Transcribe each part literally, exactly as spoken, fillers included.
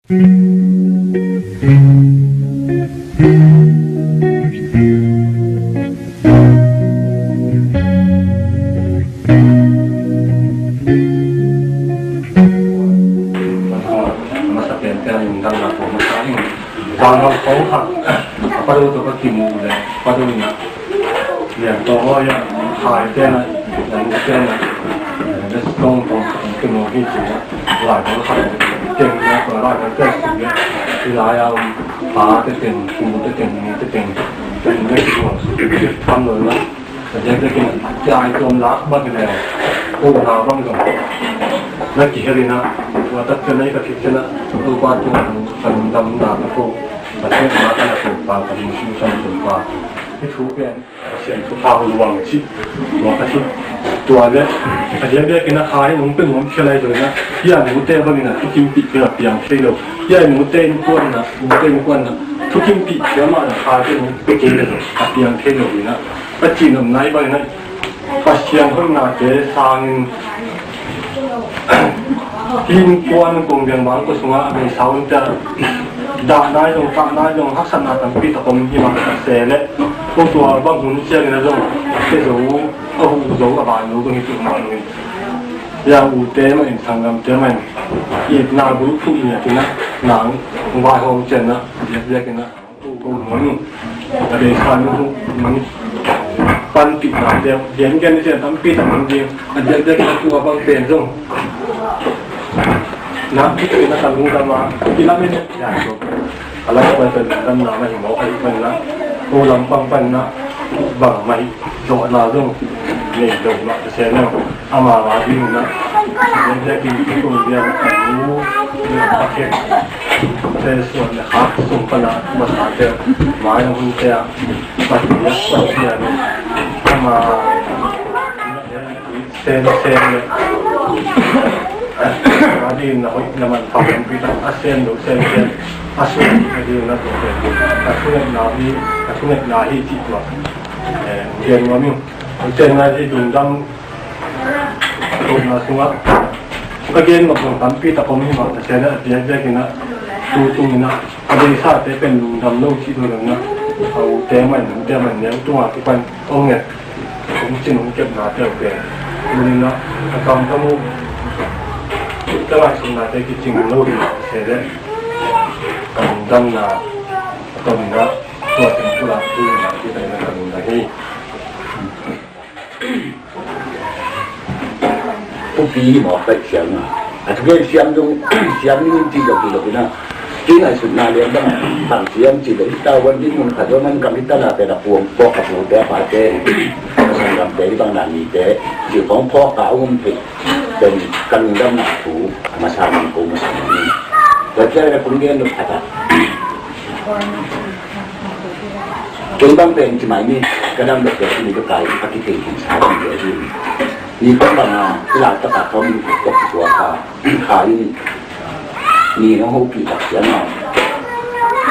Masa pen pen in dang na ko masa in. Dang na ko ha. Apa do to ka kimu le. Apa do na. Lian tawh aw, ya, khai te na, ya, nu te na, ya, tong tong, tong hi ci na, lai tawh khai, teng na, tawh lai tawh teng sung ya, i lai a, pa te teng, pu te teng, ni te teng, teng na ki tuang sung, tam lo na, ya, ya, ki na, ya, i tuam lak ba ki na, ko na bang dong, na ki heri na, wa tak te na, i ka ki te na, ko pa tu na, kan dam na, ko, pa te na, ka na ko pa, ka ni su san ko pa, i thu pen. Pasian thupha luang cih tua ka hi. Tua le a diakdiakin a kha hi nong pe nuam khia lai lo in a, hih a nute bangin a thukimpih pen a piang thei lo. Hih a nute innkuan in a, nute innkuan in a thukimpih pen mah in a kha hi nong pe kei le lo, a piang thei lo in a, a cihnopna hi bangin a Pasian hoihnate sangin Hih innkuan kong gen bang ko sungah a beisa un cia dah nai zong, kah nai zong, haksatna tampi tak om hi mah ka se leh ko tua bang hun ciangin a zong a pia zo, a huh zo, a ban lo zong hi tuk mah lo in. Ya ute mah in, sanggamte mah in itna group thuh ni a tina nang vaihawm cianna biakbiak in a Ko, ko, manu. A dei sa nu, manu. Panpihna te, gen gen ni se tampi tak manu ding. A diak diak a tua bang pen zong. Na, na ka lungdam a, i lam in ya so. A lam pai pen lungdam na ma hi mawk a hi pan na. Ko lam pang pan na. Bang ma hi zo na zong. Nei zo na se na. Ama ma ding na. Diak diak in ko diak a nu. Diak a kek. Te suan le khak sung pana masa te mai na hun te a. Masa te a, masa te a ni. Ama sen sen le. A din na hoi na man pa pi ta a sen lo sen sen. A suan a din na to te. A suan na hi, a suan na hi ti tua. Eh, gen wa mi. Sen na hi dun dang Tawpna sungah ka gen nop zong tampi tak om hi mah ta se leh a diakdiak in a tu tung in a a deisate pen lungdam lo cih lo in a a ute mah in ute mah in neu tungah tu pan hong nget hong cin hong kepna te uh pen tuni in a a kamtam uh ka ngaihsutnate kicing lo hi mah ta se leh ka lungdamna a tom in a tua teng tu la tu in a tu in a ka lungdam hi. Thupi hi mawk ka siam a. A thugen siam zong siam ning in ci zong hi lo in a. Ci ngaihsutna lian bang bang siam ci lo hi ta wan ding mun khat zong man kam hi ta na pen a puang phawk a pute a pate a sanggamte hi bang na mite ci kong phawk a um thei pen ka lungdamna thu a masa man ko masa man in. Tua ciang a kong gen lo khat a. Kei bang pen ci mai ni, ka dam dok dok ni ka kai a kithei khin sa bang dok ni. Ni kong bang a, i lau tak a kong kok tua ka, ka in ni nong hopih tak sia na.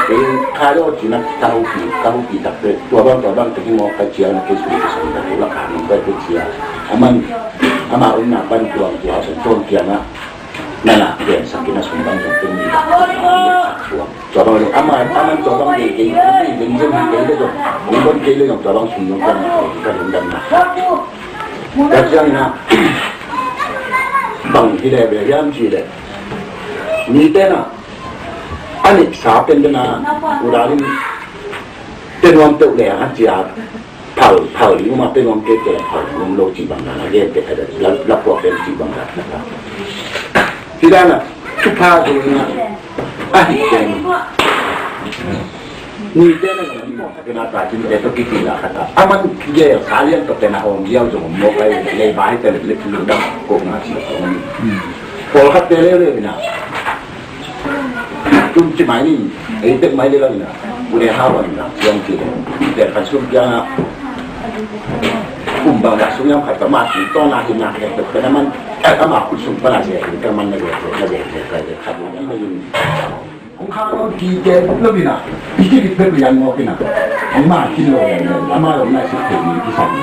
Kei ka lo ci na ka hopih, ka hopih tak pe, tua bang, tua bang te ki mawk ka cia na kei sui ka sui ka tu la ka nong ka tu cia. Aman, ama um na ban tua tua sa tuam cia na. Nana piansak in a sung bang zong pen ni bang tua bang zong ama, ama tua bang gei gei gei gei gei gei le zong ung bon gei le zong tua bang sung zong pen ka lungdam na. Tua ciang in a bang hi le bia hiam ci le ni te na a nih sa pen te na u da ling te nuam teuh le a cia. Phal, phal ding um a pen om kei kei phal ding um lo cih bang dan a gen tek a dan la, la puak den cih bang dan a. Ci dan a thupha zo in a, a hi ken. Ni te na ni mo ta kena ta cin te to kiti la kata. Aman ge sa lian to kena om diau zo mo kai le bai te le lu dam ko na ci ko. Pol khat te le le na. Tun ci mai ni, ei tek mai le la ni na. Pu ne ha wa ni na, siang ci. Te kan sum piang a. Kum bang da sum yang khat ka ma ci to na hi na ke tek ka man. Ka ma ku sum pa na se, ka man na le, na le, ka le, ka le. Hong kha lo ki ke lo ni na. I ki ki pe yang mo ki na. Hong ma ki lo ya, ama lo na si ke ni ki sa ni.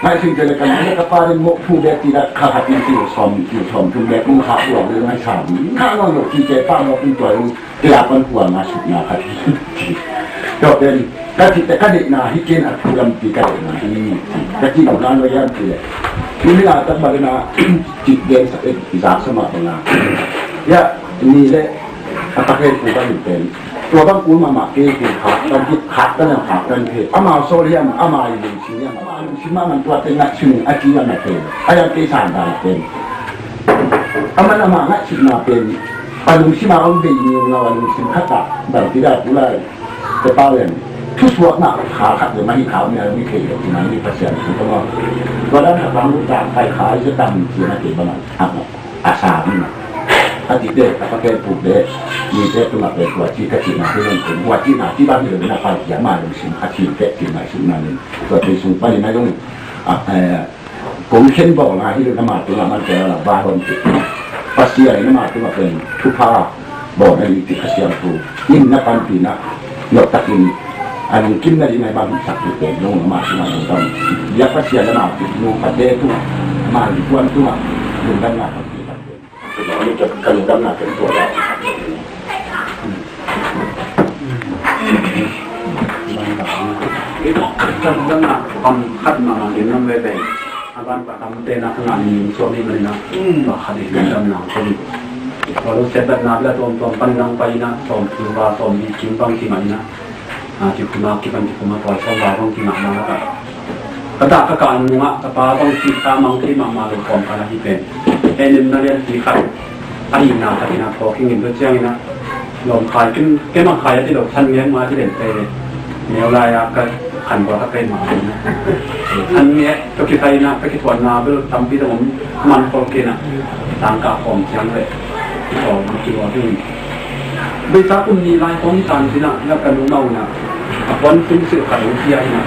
Ngaihsun kei le ka nu le ka pa den mawh phu bek ti dak kha khat in tiu sawm, tiu sawm thum bek kong khak lawh le ngaihsa ding. Khak nawn lo ci kei pa mawh phu tua in kei a pan hua nga sukna khat hi. Tua pen ka cih te ka deihna hi ken a thu lampi ka deihna hi. Ka cih lo nang lo hiam ci le. Tuni a tak bang in a cih den sa e i zak sa mah bang a. Ya, ni le A ka khen pu ka hin pen tua bang kul mahmah kei kul khak tan hit khak tan hiam khak tan hi. Amau sawl hiam, amau i lungsim hiam, amau lungsim ah man tuate ngaihsun a ci hiam a pen a hiam kei sang dan pen. Aman amau ngaihsutna pen a lungsim ah hong bei niu ngau a lungsim khat ah bang ti dah pu lai. Te pau hiam thusuakna kha khat le mah hi kha um hiam mi thei lo ti mah hi Pasian thu ka maw. Tua dan khat bang lut dan pai kha i zia tam ci na kei bang a. A sang in a, a cite a ka pen puk de, mite tungah pen tua ci ka cihna hi lo in, tua cihna ci bang hi lo in a pai ciang ma lungsim a cin pek cin ngaihsutna in tua thei sung panin a zong a, eh, kong khen bawlna hi lo in ama tungah man pen a la vai hon ci. Pasian in ama tungah pen thupha bawlna hi ci Kha Siangtho in na panpihna noptakin a lungkimna ding a i bang hihsak tu pen zong ama tungah lungdam. Biak Pasian in ama tungah, ama tungah, ama lungkuan tungah lungdamna panpih. Ka lungdamna pen tua la. Ka lungdamna pan khat mah lim veve. A ban pa tam te na ka ngah ni suak ni mah ni na. Tua khat i lungdamna ka ni. Tua lo set bet na la tuam tuam pan nang pai na, tuam tuam ba, tuam ni kim bang ki mah ni na. A, kikhum a, kipan kikhum a, tua sawm ba bang kingah mah lak ah. Ka dah ka kah nungah ka pa bang kihta mang thei mahmah lo kawmkal ahi pen. Hehnemna lianpi khat ahihna khat in a thawk hing in tua ciangin a lawm khai ken, ken bang khai a ti lo, Than Ngiat mah a ti den pe. Neu lai a ka khan bawk a kai mah a. Than Ngiat tua kisai in a ka kithuahna bel tampi dong om man khol ken a. Tangka kawm ciang le. Kithuah, kithuah hing in. Beisa kum nih lai kong hi tan cin ah, la ka nungau in ah, a puan tung silh khat hong pia in ah.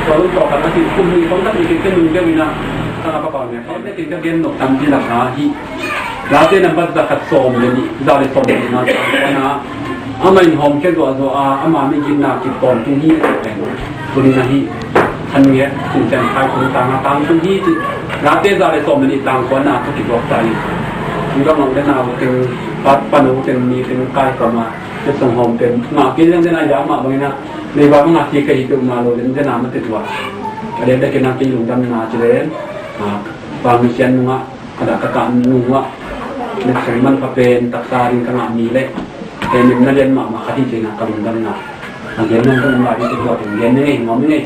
Tua lung tawh khat a cin kum nih kong khat nih kei ka nung deuh in ah, ka ngap a pau nia, kong te kei ka gen nop tampi lak a hi. Late nambat za khat sawm le nih, za le sawm le nih na, amah in hawmkhia zuahzuah a, ama migitna kipawm tung hi a cih pen. Tuni na hi. Than Ngiat, Cin Cian Khai Kung Tang a tang tung hi ci. Late za le sawm le nih tang kua na thu kituak ta hi. Kum ka ngau le nau teng, pat pano teng, mi teng kai kua ma. Te song hawm teng, ngah kei leng den a ya mah bangin a. Nei ba mah ngah kei ka hi peuh mah lo den den a ma te tua. A den te kei na kei lungdamna ci le. A, pa mi sian nungah, a dah ka kah nungah. Nek seng man pha pen, taksa ding ka ngah mi le. Hehnemna lian mahmah khat hi ci na ka lungdamna. A gen nang ka lungdam hi te tua teng gen ni ngei, ngawm ni ngei.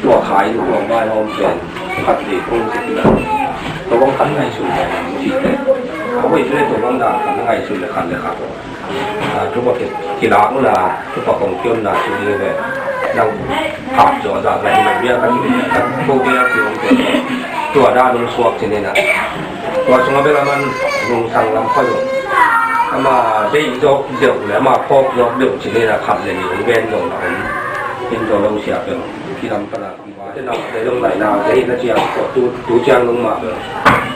Tua khai tua vaihawm pen khat ve kong sik na. Tua bang khat ngaihsun pen ci te. A hoih pen tua bang dan khat ngaihsun le khat le khat. A, thupha kilakna, thupha kong kionna ci ding ve. Nang khak zawh zah na hi lo bia ka ci ka ko bia ki ong tua dan ong suak ci ni na. Tua sungah bel a man nungsang lam kha lo. Ama deih zawk deuh le ama phawk zawk deuh ci ni na khat le ni ong ven zawk na om. In tua lo sia bel kidam pana. Te na te lo ngai na te hi na ciang ko tu, tu ciang nung ma bel.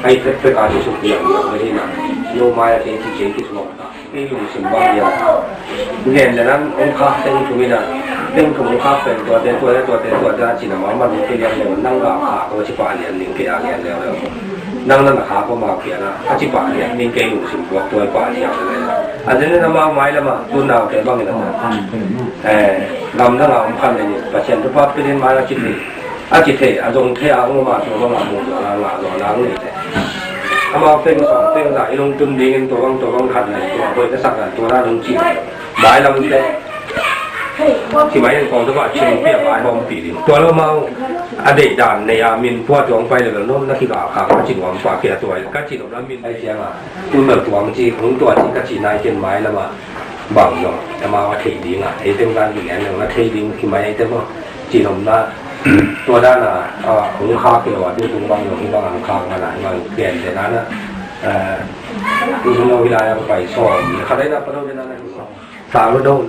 Ai phet phet a ci suk piang lo hi na. Lo mai a te ci ci ki suak na. Kei lungsim bang lian. Lian le nan ong khak teng thum in a. Teng thum ong khak pen tuate, tuate, tuate, tuate a cin a ma man ong kei lian le nan ga khak ong ci pah lian ning kei a lian le le. Nang nan a khak ong ma pian a. A ci pah lian ning kei lungsim buak tua i pah lian le le. A den le na ma mai le ma tu nau te bang in a ma. Eh, lam na nga ong khan le ni. Pasian tu pa pe den mai a ci ni. A ci thei, a zong thei a, a ngom a, a ngom a, a ngom a, a ngom a, a ngom a, a ngom a. Amau peng sawm peng za, i lungtum dingin tua bang, tua bang khat nai, tua hoih na sak nai, tua na lungcim. Mailam te. Ci mai in kong tua ba, cing pia mai hawm pi ding. Tua lo amau, a deih dan nei a min pua tuang pai le lo, nom na ki ga khak, ka ci nuam pa kia tua, ka ci nom na min. Ai ciang a, tun bel tuang ci, kong tua ci, ka ci nai ken mailam a. Bang zong, amau a thei ding a, ei teng dan ki lian zong a thei ding ki mai ei teng maw. Ci nopna, tua dan a, a, hong khak hi lo a, tu tung bang zong hi bang a hong khak man a, hi bang gen te dan a, a, tu tung lo hi lai a ka pai sawm, khat ei na pa lo te dan a, sang lo dong,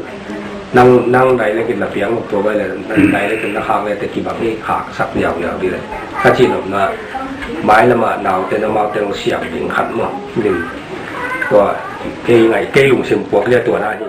nang, nang dai le kin la piang tua bai le, nang dai le kin la khak le te ki bang hi khak sak liau liau di le. Ka ci nopna, mailam a nau te na mau te lo siam ding khat maw, lim. Tua, kei ngai, kei lungsim puak le tua na hi.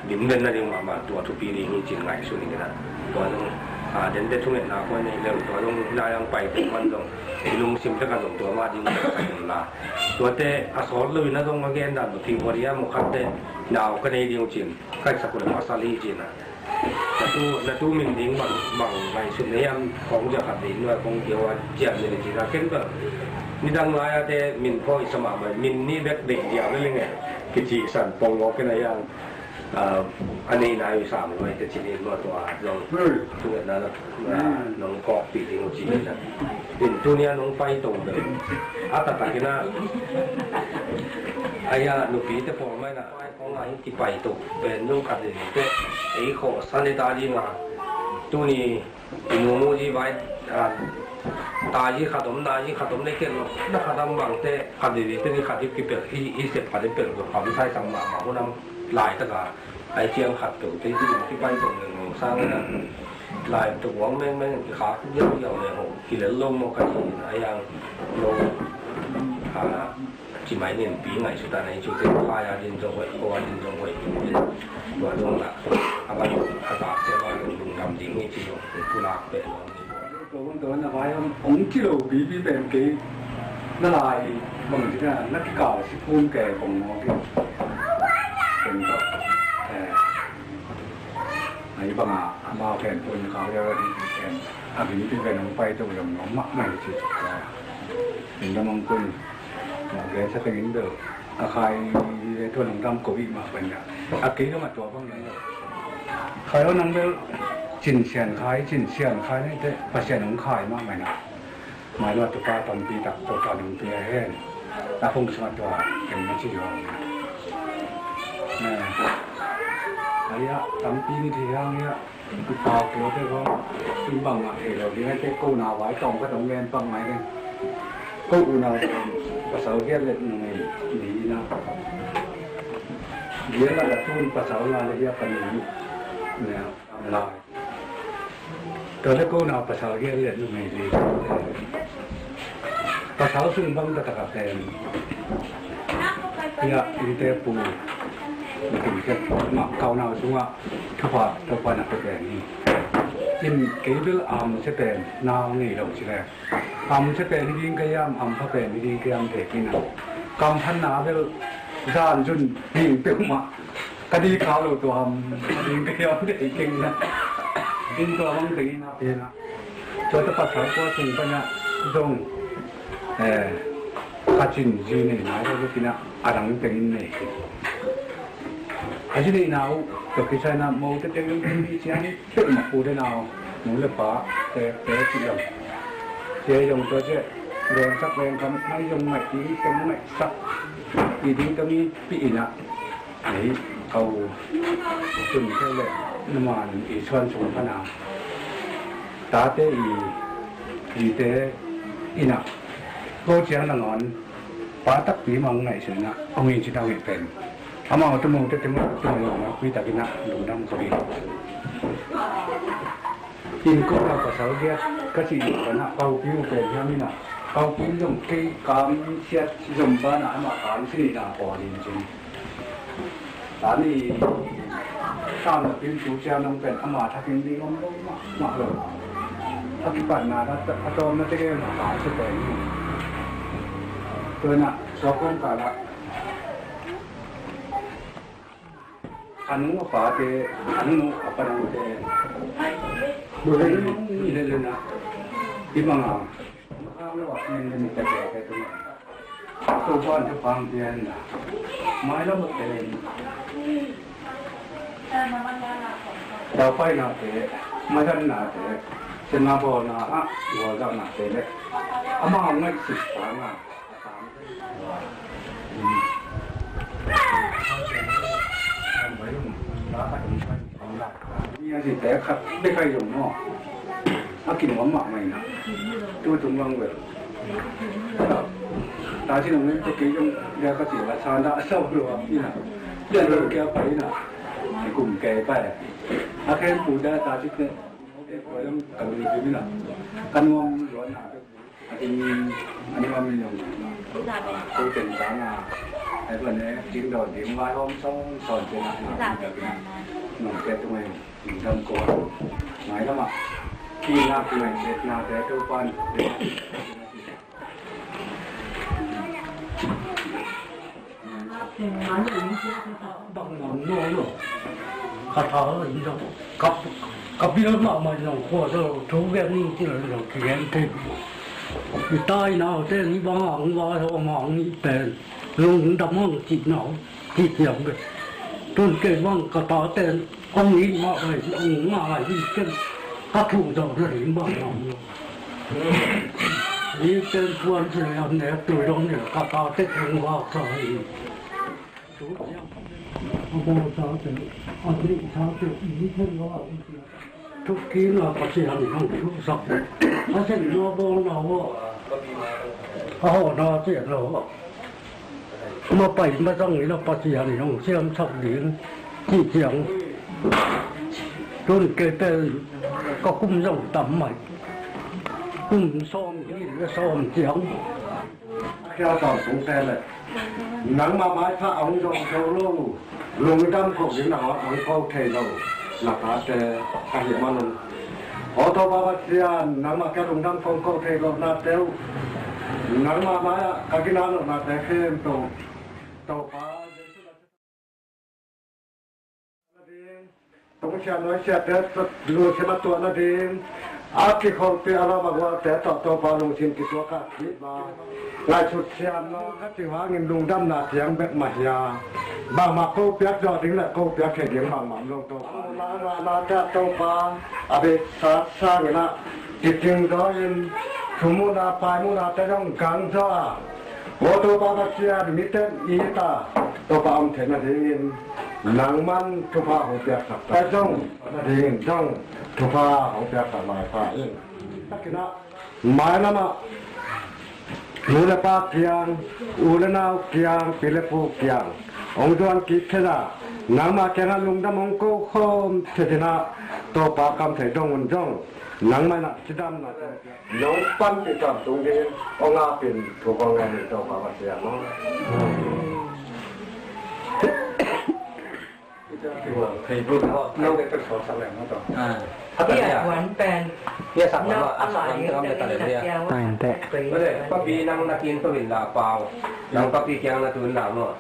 Lim ven na ding mahmah tua thupi ding hi cin ngaihsun ing ina. Tua zong, a, dente thungetna khua nei lem, tua zong na yang pai pen man zong i lungsim pek a zong tua mah ding ka sa ding la. Tuate a sawt lo ina zong a gen dan lo thing khua dia mu khatte nau ka nei ding cin. Kai sa kule pasal hi cin a. Na tu, na tu min ding bang, bang ngaihsun na hiam khong zia khat ding nua khong kio a cian ni le cin a ken bang. Nidang lai a te min phawi sa mahmah, min ni bek ding dia le lenge. Kici san pong lo ken a yang. A, a neihna i sam luai te cin in maw tua zong. Hmm. Tu na na, na, hmm, nong kawkpih ding uh ci na. In tunia nong pai tong bel a taktak ina. Aia nupi te pawl mai na. Kong a hin kipai tuk pen zong khat in te ei khawh sa ne ta ding a. Tuni i mumu zi vai, a, ta zi khat om, na zi khat om le ken lo. Na khat am bang te khat zi zi te ni khat zi kipel, i, i sep khat zi pel lo, khat zi sai sang mahmah hun am lai taka. Ai ciang khat peuh te, te kipai tong leng lo sang na. Lai tuk uang mengmeng, kikhak ziauziau le ho, kilel lo maw ka ci na, ai ang lo, a, Ci mai nin pi ngaihsut a na hi cu te, khai a din zong hoih, kho a din zong hoih, tua zong lah a ban a zak ciang a lungdam ding hi ci zong pulak peh lo. Tua hun tua na vai hong ci lo pipi pen kei na lai bang ci na na kikal si phum ke kong mawk hi. Pen tua, eh, ai bang a, amau pen pun kau ya pen a vin pi pen hong pai to zong nuam mahmah hi ci. Pen tua mong kun Mawh gen sa tengin bel a khai hi ve, tua lungdam ko i mah ban a, a kei dong a tua bang nei lo. Khai aw nang bel cin sian khai, cin sian khai nei te Pasian hong khai mah mai na. Mai lo a tupa tampi tak Topa nong pia hen. A khong sung a tua ken na ci zong. Ai a tampi ni thi hang ia. Pau kio te ko, in bang mah thei lo ding ai te ko na vai tawm ka tawm ngen pang mai ding. Ko unau tawm pasal giat le numei ni na. Giat la ka tun pasal la le hiak ka ni. Nia, am lai. Tua le ko na pasal giat le numei ni. Pasal sung bang ta taka pen. Ia, in te pu. Kin ke, ma kau nau sunga. Thupha, Topa na pe pen hi. In kei bel a mu se pen, nau ngei lo ci le. A mu se pen hi ding ka hiam, a mu pha pen hi ding ka hiam te kina. Kam phan na bel, zan zun ding peuhmah. Ka di kau lo tua a mu pha ding ka hiam te kina. In tua bang te ina pe na. Tua te pasal tua sung pana zong, eh, ka cin zi nei nai lo kina a dang teng in nei. A zi neihna uh, tua kisai na mo te teng in mi ciang peuhmah pu te nau, nu le pa, te, te ci zong. Te zong tua cia, lengsak lengkam, ngai zong ngaih ding teng ngaihsak, i ding teng pi ina. Ei, ka u, tun te le, numan i suan sung pana. Tate i, i te ina. Ko ciang nangawn, pa takpi mang ngaihsun ina, hong in ci tau hi pen. Amau tu mo te te mo tu mo ma kui tak ina, lungdam ko hi. In ko na pasal giat, ka ci ina, paupi u pen hiam ina. Paupi zong kei kam siat zom pana ama kam si ina pawl in cin. Tani, sam na pin tu cia nong pen ama thakin ding om lo mahmah lo. A kipatna, a tawmna te gen a ka ci pen. Tua na, sawkong ka la. A nu a pa te, a nu a pa nu te. Bule ni mong ni le le na. Di manga. Maka lo a ni le ni te te te tu. Topa in thupha hong pia hen la, mai lam a pen, dau paina te, madanna te, siatna bawlna ah gualzahna te le amau ngaihsut tangin, mi a zite khat bek ahi zong maw, a kinuam mahmah ina. Tu tung bang vel. Ta ci nong nen tua kei zong dia ka ci la sa dah sau lo a ina. Dia lo kia pai ina. Kum kei pai. A khen pu dia ta ci te. Tua zong ka lungsim ina. Ka nuam luanna te. Atin, a nuam in zong, ko teng tang a, ai ban e, ding dawn ding vai hawm sawng sawn teng a, nong pia tung a, nong dam ko a, ngai lam a, ki na ki ngai set na te Topa'n. Bang lam no lo. Ka tha lo in zong. Ka, ka bil mahmah in zong khua zo. Thu gen ning ci lo in zong kigen thei. I tai nau te ni bang hang va zo ma hang ni pen. Lungdam hang ci nau. Ci ciang be. Tun kei bang ka ta ten. Hong ni mah vai, hong mah vai, ken ka thuh zawh na ding bang lam lo. Ni ken puan ci leh a nek tui dong ni ka ta tek hong vak sa hi. A bawl sa te, a dih sa te, ni ken lo a um cia. Thuk kik na Pasian in hong thuksak. A sep na bawl na lo. A hawh na ciat lo. Mapai mazang in a Pasian in hong siamsak ding cih ciang. Tun kei pen ka kum zong tam mai. Kum sawm hi le sawm ciang. Khia tawh sung te le. Nangmah maipha a hong zawh zo lo. Lungdam ko ding na hawh hong ko thei lo. Na tate ka hih manun. Aw Topa Pasian, nangmah ka lungdam kong ko thei lohnate uh, nangmah mai-ah ka ginat lohnate khempeuh Topa Jesuh na ding, tungsiah nuaisiahte lungsim a tuah nading, a kikholhpih a lawm a gualte tawh Topa lungsim kituak ah kihma ngaihsut siam lo ka cih hangin lungdamna ciang bek mah hi a, bangmah ko piak zawh ding le ko piak theih ding bangmah om lo Topa. Nangmah nate ah Topa a beisa sangin ah kicing zaw in, thumuhna paimuhna te zong gang zaw a, aw Topa Pasian, mite it a Topa om theih nadingin nangman thupha hong piaksak ta zong nadingin zong thupha hong piaksak lai ta in. Takin ah mailam ah nu le pa kiang, u le nau kiang, pi le pu kiang hong zuan kik thei a, nangmah kiangah lungdam hong ko khawm thei ding ah Topa kam thei dong un zong nangmah in ah cidamna nong panpih tuam tung dingin hong ap in thu kong ngen in Topa Pasian aw. Papi nang na kin to in la pau. Nang papi kiang na tun la maw.